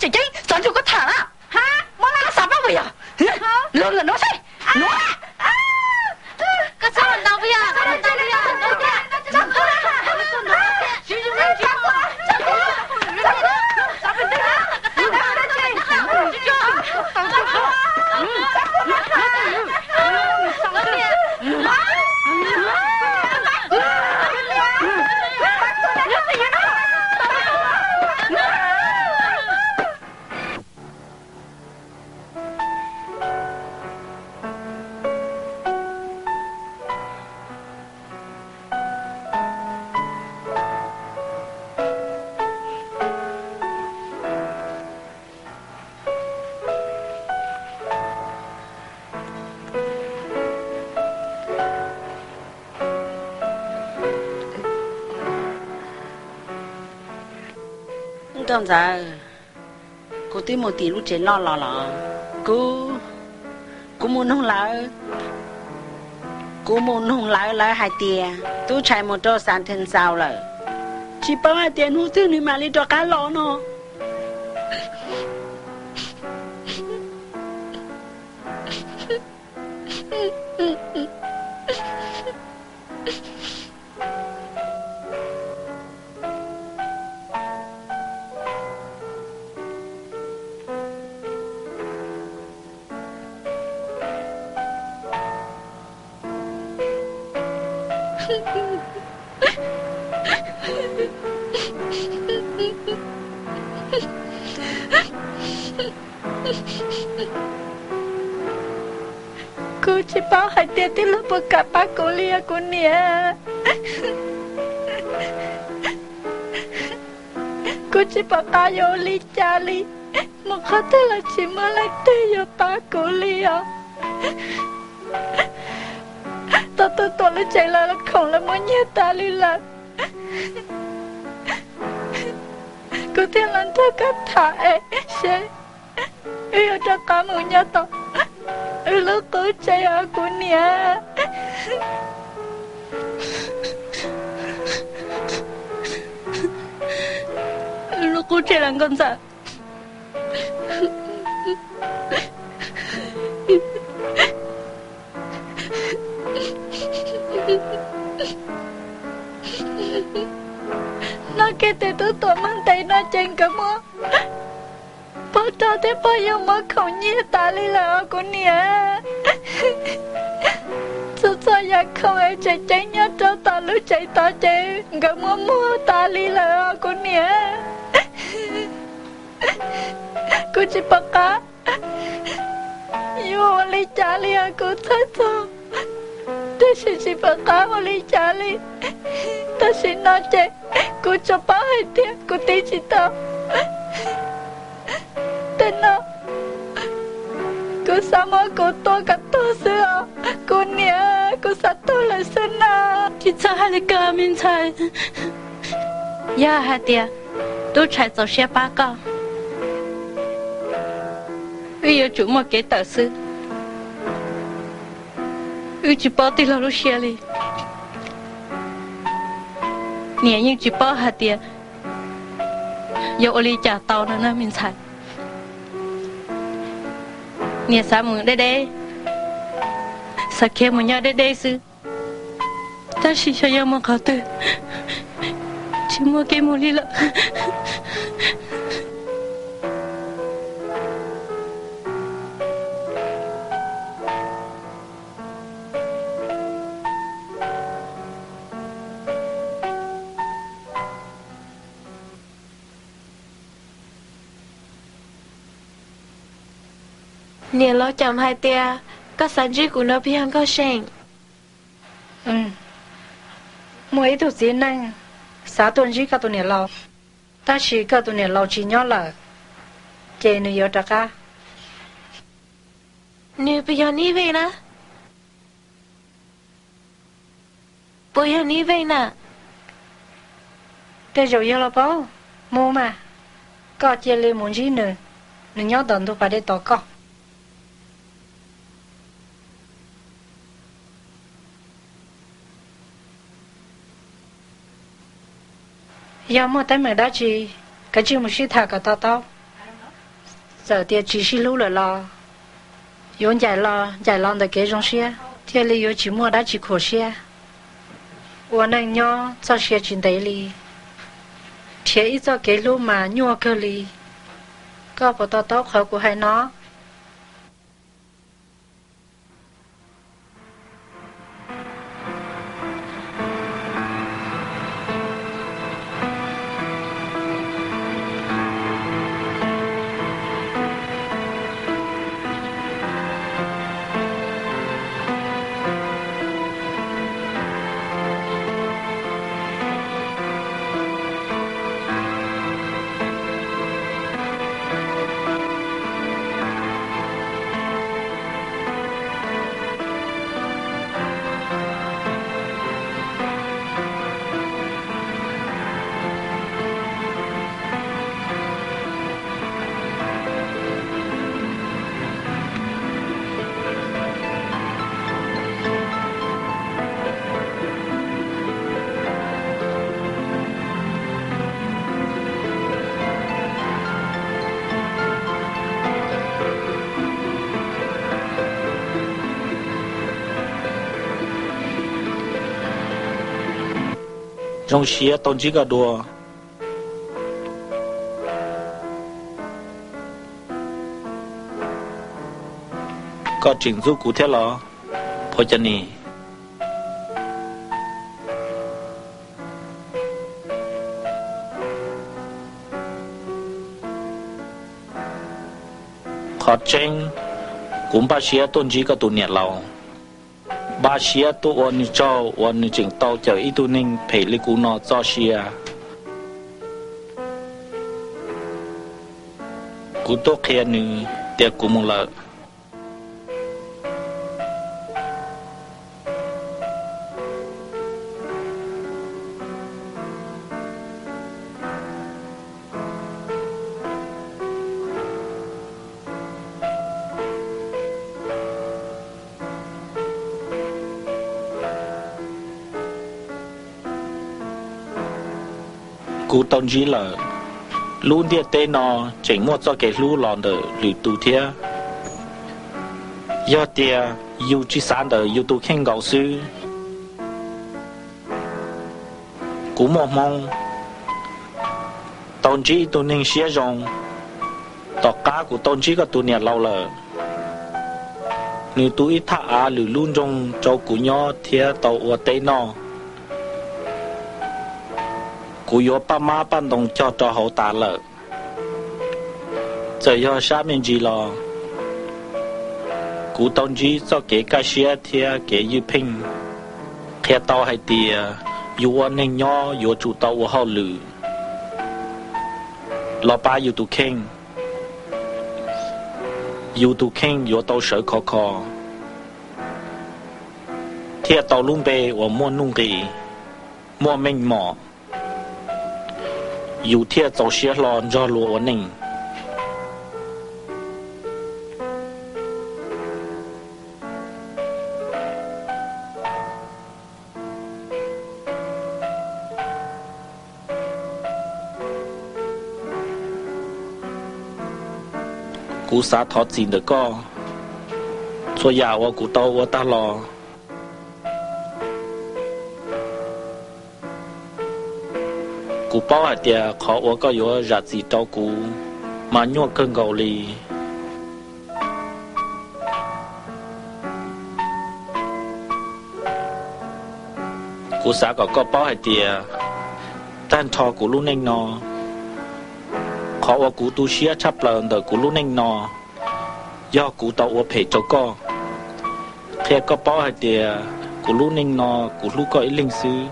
Ceeb, txav ntsuj koj tham na. Muab na, xav pab puas yog? Los lawm no seb. Nkauj Ntxawm, kuv twb mus tim lub tsev loj los los, kuv, kuv mus noog lawv, kuv mus noog lawv, lawv hais tias tub Tshais mus rau Xas Thees Xaus lawm, tsis paub hais tias hnub twg nws mam li rov qab los no. Kuv tsis paub hais tias tij laug puas kam pab kuv li os kuv niam. Kuv tsis pom qab yuav ua li cas li, mus qhov twg los tsis muaj leej twg yuav pab kuv li os. Tau tuaj tuam lub tsev los khoom los muab nyiag tas li lawm. Kuv thiaj los nrog koj tham es seb wb yuav rov qab mus nyob tom wb lub qub tsev os kuv niam. Lub qub tsev los Nkauj Ntxawm. Noj kiag tes tub tuam mag ntev no ces nkawd muab pog rog thiab pog yawg muab khoom nyiag tas li lawm os kuv niam. Txhua txhua yam khoom es tseem ceeb nyob rau tom lub tsev tod ces nkawd muab muag tas li lawm os kuv niam. Kuv tsis pom qab yuav ua li cas li os kuv txhawj txog, tiam sis tsis pom qab ua li cas li. Tam sim no ces kuv tsuas paub hais tias kuv tiv tsis tau. Tej no kuv xav muab kuv tua kom tuag xwb os kuv niam, kuv xav tuag lawm xwb na. Tsis txhob hais li ko me ntxhais. Yog hais tias tub Tshais txaus siab pab koj, wb yuav tsum muaj kev tawm xwb. Wb tsis paub tij laug lub siab li. Niam yeej tsis paub hais tias yuav ua li cas tau no na me ntxhais. Niam xav mus deb deb, xav khiav mus nyob deb deb xwb, tab sis xyov yuav mus qhov twg, tsis muaj kev mus li lawm. Niam laus Cam hais tias koj xav ntsib kuv no puas yog Nkauj See? Muaj ib tug txiv neej xav tuaj ntsib koj tus niam laus, tab sis koj tus niam laus tsis nyob lawm, ces nws yuav rov qab. Nws puas yog Nib Veej na? Puas yog Nib Veej na? Tej zaum yog los paub. Mus mas, koj cia li mus ntsib nws, nws nyob tom ntug pas dej tos koj. Yog muaj teeb meem dab tsi, kav tsij mus sib tham kom to taub. Txawm tias tsis sib hlub lawm los yuav ncaim los ncaim los ntawm kev zoo siab thiaj li yuav tsis muaj dab tsi khuam siab. Ua neej nyob txoj sia tsis ntev li, nrhiav ib txoj kev hlub mas nyuaj kawg li. Koj puas to taub qhov kuv hais no? Zoo siab tau ntsib koj dua. Koj tseem ntxub kuv thiab los, Phua Ca Nis? Qhov tseeb, kuv npaj siab tuaj ntsib koj tus niam laus, npaj siab tuaj ua nws tsaug uas nws tseem tau cawm ib tug neeg phem li kuv no txoj sia. Kuv tuaj qhia nws tias kuv mus lawm. Kuv tau ntsib lawm, lub ntiaj teb no tseem muaj txoj kev hlub los ntawm lwm tus thiab. Yog tias yus tsis xav ntawm yus tus kheej nkaus xwb. Kuv muaj hmoo tau ntsib ib tug neeg siab zoo. Tom qab kuv tau ntsib koj tus niam laus lawm, nws tu ib thaj av lwm lub nroog rau kuv nyob thiab tau ua teb noj. Kuv yuav paj mab paj ntoo cog rau hauv tas lawm. Txawm yog sab me ntsis los kuv tau ntsib txoj kev kaj siab thiab kev ywj pheej. Qhia tau hais tias yus ua neeg nyob yuav tsum tau ua hauj lwm los pab yus tus kheej. Yus tus kheej yuav tau sawv khov kho thiaj tau lub npe uas muaj nuj nqis, muaj meej mom, yus thiaj txaus siab hlo nrog luag ua neej. Kuv xav thov txim ntawm koj txhua yam uas kuv tau ua tag los. Kuv paub hais tias qhov uas koj yuav zam txim rau kuv mas nyuaj kawg nkaus li. Kuv xav kom koj paub hais tias tag nrho kuv lub neej no, qhov uas kuv tu siab tshaj plaws ntawm kuv lub neej no yog kuv tau ua phem rau koj. Qhia koj paub hais tias kuv lub neej no kuv hlub koj ib leeg xwb,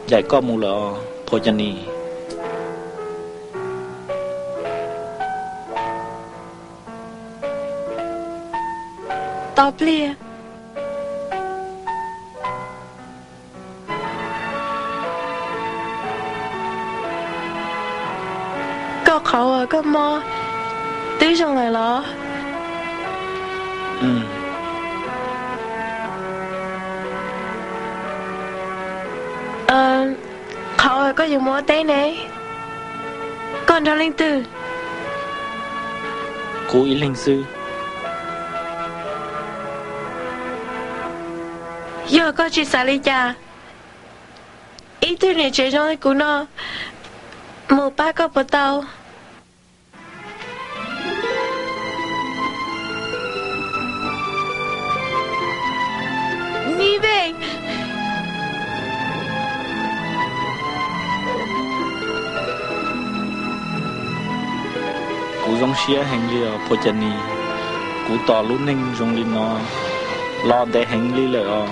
ncaim koj mus lawm os Phua Ca Nis. Tau pliag. Koj qhov uas koj mob twb zoo lawm los? Qhov uas koj yuav mus ua teb ne, koj nrog leej twg? kuv ib leeg xwb. Yog koj tsis xav li cas, ib tug niam tsev zoo li kuv no mus pab koj puas tau? Kuv zoo siab heev li os Phov Cas Nis. Kuv tos lub neej zoo li no los ntev heev li lawm os.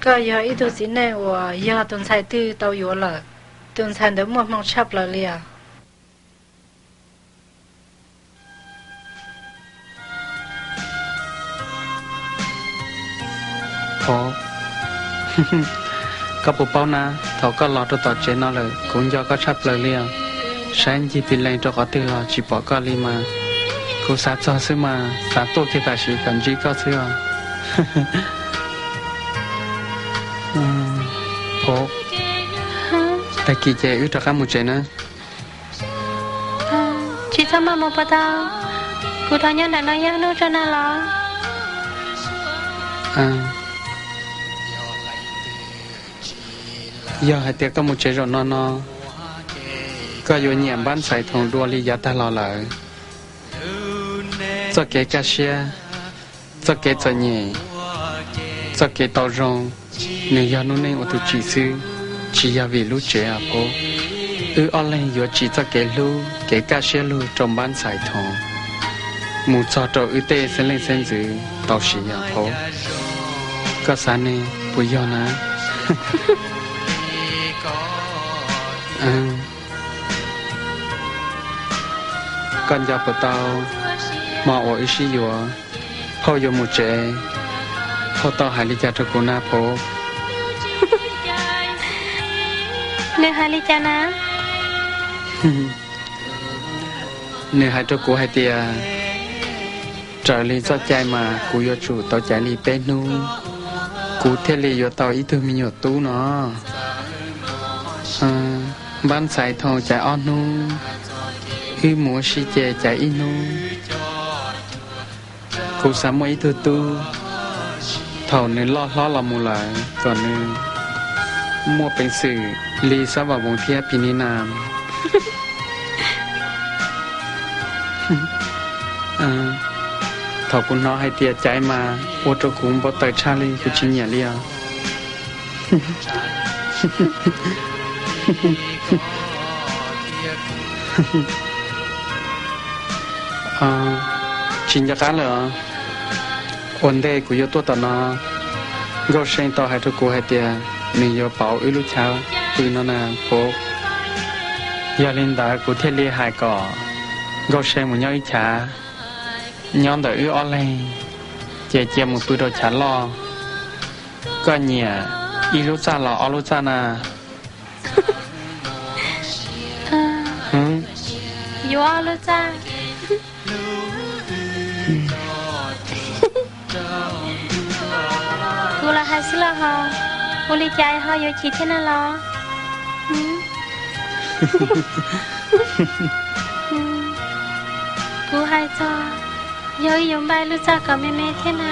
Koj yog ib tug txiv neej uas yog tus ntxhais twg tau yuav lawm, tus ntxhais ntawd muaj hmoo tshaj plaws li os. Phov, koj puas paub na, thaum koj los rau tom tsev no lawm kuv nco koj tshaj plaws li os. Saib ncig pis lees rau qhov twg los tsis pom koj li mas. Kuv xav txog xwb mas xav tuaj kiag tam sim kom ntsib koj xwb os. Phov, tag kis ces wb rov qab mus tsev na. Tsis txhob maj mus puas tau, kuv rov nyob ntawm no ib hnub tso na los. Yog hais tias koj mus tsev zaum no no, koj yuav nyiam Npab Ntxhais Thoom dua li yav tag los lawm. Txoj kev kaj siab, txoj kev txom nyem, txoj kev tau zoo, nws yog lub neej ua tus tsim xwb, tsis yog vim lub tsev os Phov. Wb ob leeg yuav tsim txoj kev hlub kev kaj siab lug rau Npab Ntxhais Thoom mus txog rau wb tej xeeb leej xeeb ntxwv tau siv os Phov. Koj xav ne, puas yog na? Koj nco puas tau hmo uas wb sib yuav, phauj yuav mus tsev, phauj tau hais li cas rau kuv na Phov? Nws hais li cas na? Nws hais rau kuv hais tias, raws li txoj cai mas kuv yuav tsum tau caiv li peb hnub, kuv thiaj li yuav tau ib tug me nyuam tub no. Npab Ntxhais Thoom caiv ob hnub, wb mus ua si ces caiv ib hnub. Kuv xav muaj ib tug tub, thaum nws loj hlob los mus lawm kom nws muaj peev xwm li Xab Vam Voos thiab Phim Nis Nas. Thaum kuv hnov hais tias caiv mas ua rau kuv npau taws tshaj li, kuv tsis nyiam li os. Tsis nco qab lawm os. Ua ntej kuv yuav tuaj tom no, Nkauj See tau hais rau kuv hais tias nws yuav pauv wb lub chav pw no na Phov. Yog li ntawd kuv thiaj li hais kom Nkauj See mus nyob wb chav, nyob ntawm wb ob leeg, ces cia mus pw rau chav loj. Koj nyiam ib lub txaj los ob lub txaj na? Yuav ob lub txaj. Kuv los hais xwb los ho, ua li cas ho yuav chim thiab na los? Kuv hais txog, yog wb yuav npaj lub txaj kom me me thiab na.